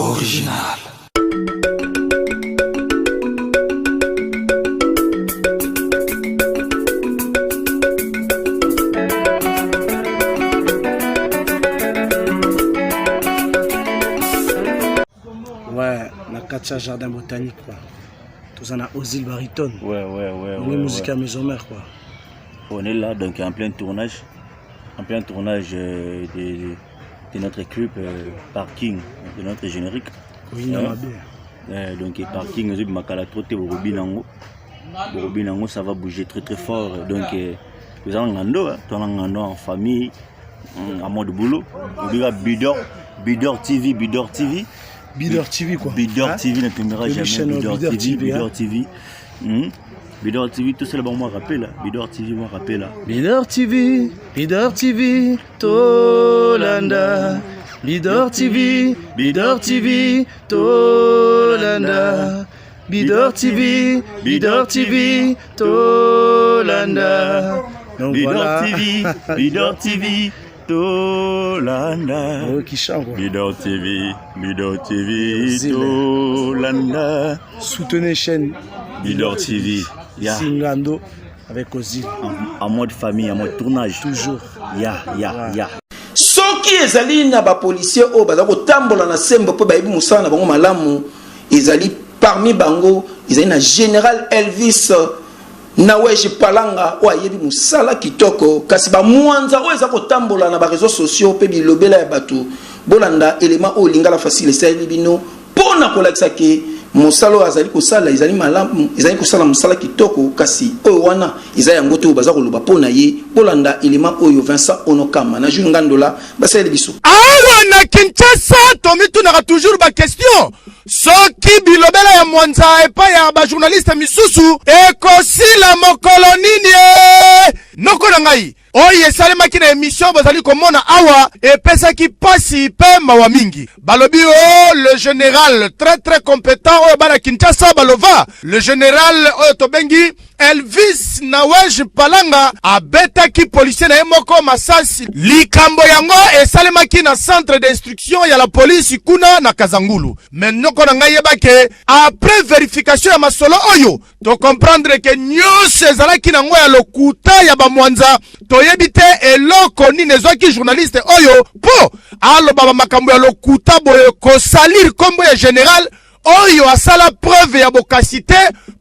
Original. Ouais, na kati ya jardin botanique quoi. Toza na Ozil Bariton. Ouais. On est musique à maison mère quoi. On est là donc en plein tournage, en plein tournage euh, de, de notre clip euh, parking, de notre générique. Oui, non, mabe. Euh, donc parking ezo makala trop te borobi nango. Borobi nango ça va bouger très très fort donc euh, toza na ngando, hein, toza na ngando en famille en mode boulot. Obika Bidor, Bidor TV, Bidor TV. Bidor TV quoi. Bidor Hein? TV ne tombera Toyebi jamais. chaîne Bidor Bidor TV, TV, hein? Bidor TV. Bidor TV, tout cela, bon, moi, rappel. Bidor TV, moi, rappel. Bidor TV, Bidor TV, Tolanda. Bidor TV, Bidor TV, Tolanda. Bidor TV, Bidor TV, Tolanda. Donc Bidor voilà. TV, Bidor TV, Tolanda. Oh, qui chante quoi. Bidor TV, Bidor TV, Zile. Tolanda. Soutenez chaîne Bidor TV, yeah. Singando avec Ozil. En mode famille, en mode tournage. Toujours. Ya. Soki ezali na bapolisier oyo baza kotambola na sembo mpo bayebi mosala na bango malamu, ezali parmi bango ezali na général Elvis Nawej Palanga oyo ayebi mosala kitoko, kasi bamwanza oyo eza kotambola na bareseau sociaux mpe bilobela ya bato. Bolanda elema oyo Lingala Facile esaleli bino mpo na kolakisa ke mosala oyo azali kosala ezali malamu, ezali kosala mosala kitoko, kasi oyo wana eza yango te oyo baza koloba mpo na ye. Bolanda elema oyo Vincent Onokama na Jules Ngandola basaleli biso. Awa na Kinshasa tomitunaka toujours ba question soki bilobela ya mwanza epai ya bajournaliste misusu ekosila mokolo nini? Noko na ngai, oyo esalemaki na émission bozali komona awa epesaki pasi pe mawa mingi. Balobi o le général très très compétent oyo bana Kinshasa balova, le général oyo tobengi Elvis Nawej Palanga abetaki policier na ye moko masasi. Likambo yango esalemaki na centre d'instruction ya la police kuna na Kazangulu. Mais noko na ngai, yeba ke après vérification ya masolo oyo to comprendre ke nyonso ezalaki nango ya lokuta ya bamwanza. Toyebi te eloko nini ezwaki journaliste oyo mpo aloba bamakambo ya lokuta boye, kosalir nkombo ya général oyo asala preuve ya bokasi te,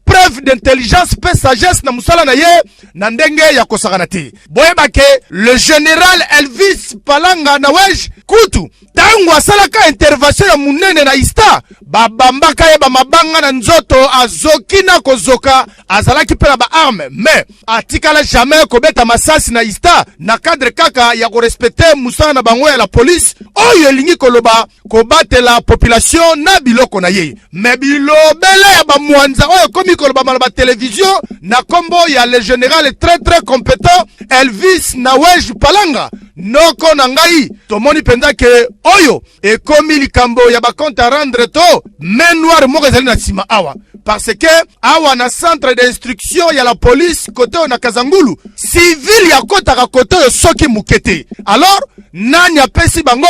preuve d'intelligence mpe sagesse na mosala na ye na ndenge ya kosakana te. Boyeba ke le général Elvis Palanga Nawej kutu ntango asalaka intervention ya monene na ista, babambaka ye bamabanga na nzoto, azoki na kozoka, azalaki mpe na baarme, mais atikala jamais kobeta masasi na ista, na cadre kaka ya korespecter mosala na bango ya la police oyo elingi koloba kobatela population na biloko na ye. Mais bilobela ya bamwanza oyo ekomi kolobama na batelevizio na nkombo ya le général très très compétent Elvis Nawej Palanga, noko na ngai, tomoni mpenza ke oyo ekomi likambo ya bacompte à rendre to main noire moko ezali na nsima awa, parce que awa na centre d'instruction ya la police kote oyo na Kazangulu, civil akotaka kote oyo soki moke te. Alors nani apesi bango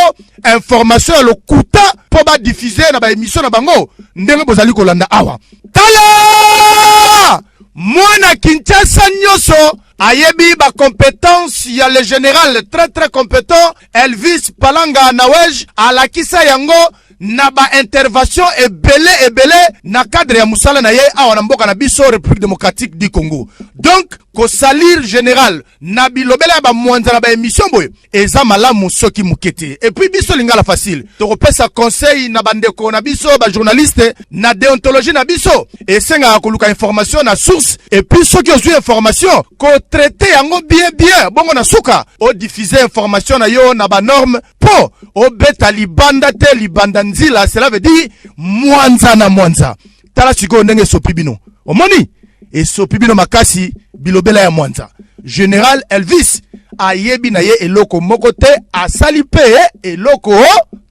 information ya lokuta mpo badiffuser na baémission na bango ndenge bozali kolanda awa? Tala, mwana Kinshasa nyonso ayebi bacompétence ya le général très très compétent Elvis Palanga Nawej. Alakisa yango na baintervention ebele ebele na cadre ya mosala na ye awa na mboka na biso République démocratique du Congo. Donc kosalir général na bilobela ya bamwanza na baémission boye eza malamu soki moke te. Et puis biso Lingala Facile tokopesa conseil na bandeko na biso bajournaliste. Na déontologie na biso esengaka koluka information na source, et puis soki ozwi information, kotraiter yango bien bien, bongo na suka odiffuser information na yo na banorme mpo obeta libanda te, libanda nzila, cela veut dire mwanza na mwanza. Tala sikoyo ndenge esopi bino, omoni esopi bino makasi, bilobela ya mwanza. Général Elvis ayebi na ye eloko moko te, asali mpe eloko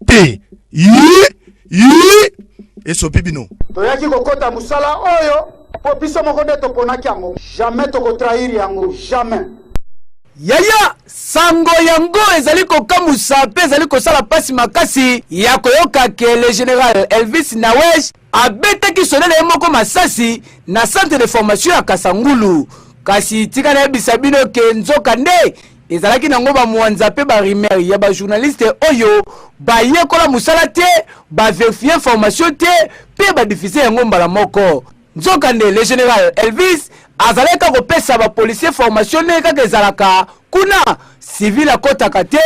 te. Yi yi, esopi bino. Toyaki kokɔta mosala oyo mpo biso moko nde toponaki yango. Jamais tokotrahir yango, jamais. Yaya, sango yango ezali kokamwisa mpe ezali kosala mpasi makasi ya koyoka ke le general Elvis Nawej abetaki soda na ye moko masasi na centre de formation ya Kasangulu. Kasi tika nayebisa bino ke nzoka nde ezalaki nango ba mwanza mpe ba rumeur ya ba journaliste oyo bayekola mosala te, ba verifie information te mpe ba diffuse yango mbala moko. Nzokande le general Elvis azalaki kaka kopesa ba policiers formation ndenge kaka ezalaka kuna, civil akotaka te.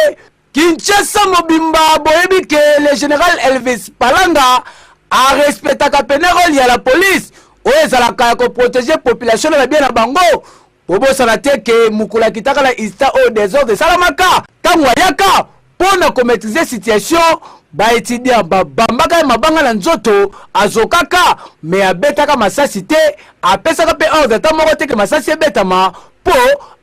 Kinshasa mobimba boyebi ke le general Elvis Palanga a respectaka pene role ya la police oyo ezalaka ya ko proteger population na ba bien na bango. Bobosana te ke mokolo akitaka na ISTA oyo desordre esalamaka ntango ayaka mpo na ko maitriser situation, ba etudiants babambaka ye mabanga na nzoto, azokaka mais abetaka masasi te, apesaka mpe ordre ata moko te ke masasi ebetama mpo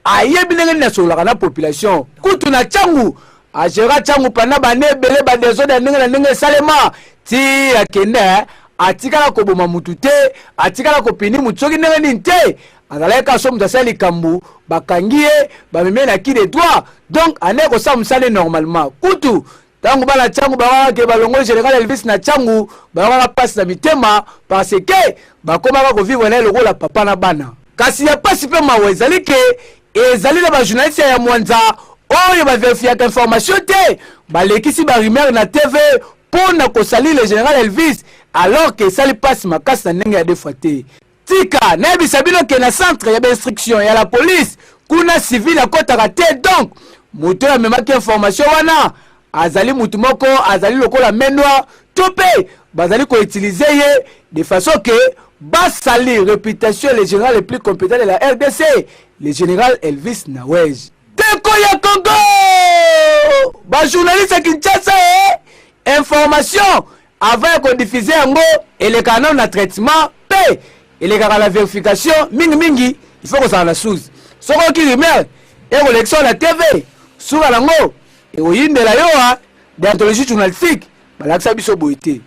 ayebi ndenge nini asololaka na population. Kutu na Tshangu, a gera Tshangu pendant ba annees ebele, ba desordre ya ndenge na ndenge esalema ti akende, atikala koboma mutu te, atikala ko punir mutu soki ndenge nini te. Azalaki kaka soki moto asali likambo bakangi ye, bamemi ye na qui de droit, donc andaki kosala mosala ne normalement. Kutu ntango bana Tshangu bayokaka ke balongoli general Elvis na Tshangu, bayokaka mpasi na mitema parce que bakomaka kovivre na ye lokola papa na bana. Kasi ya mpasi mpe mawa ezali ke ezali na ba journaliste ya Mwanza oyo ba verifiaka information te, balekisi ba rumeur na TV mpo na kosalir le general Elvis, alors que esali mpasi makasi na ndenge ya deux fois te. Tika nayebisa bino ke na centre ya ba instruction ya la police kuna civil akotaka te, donc moto oyo amemaki information wana azali motu moko azali lokola main noire to mpe bazali ko utiliser ye de façon ke basali reputation le general le plus competent de la RDC, le general Elvis Nawej. Teko ya Congo! Ba journaliste ya Kinshasa eh! Information avant ya ko diffuser yango elekaka nano na traitement mpe elekaka na verification. Mingi mingi il faut kozala na source. Soki oyoki rumeur ekolekisa na TV, suka nango ekoyindela yo. A deontologie journalistique balakisa biso boye te.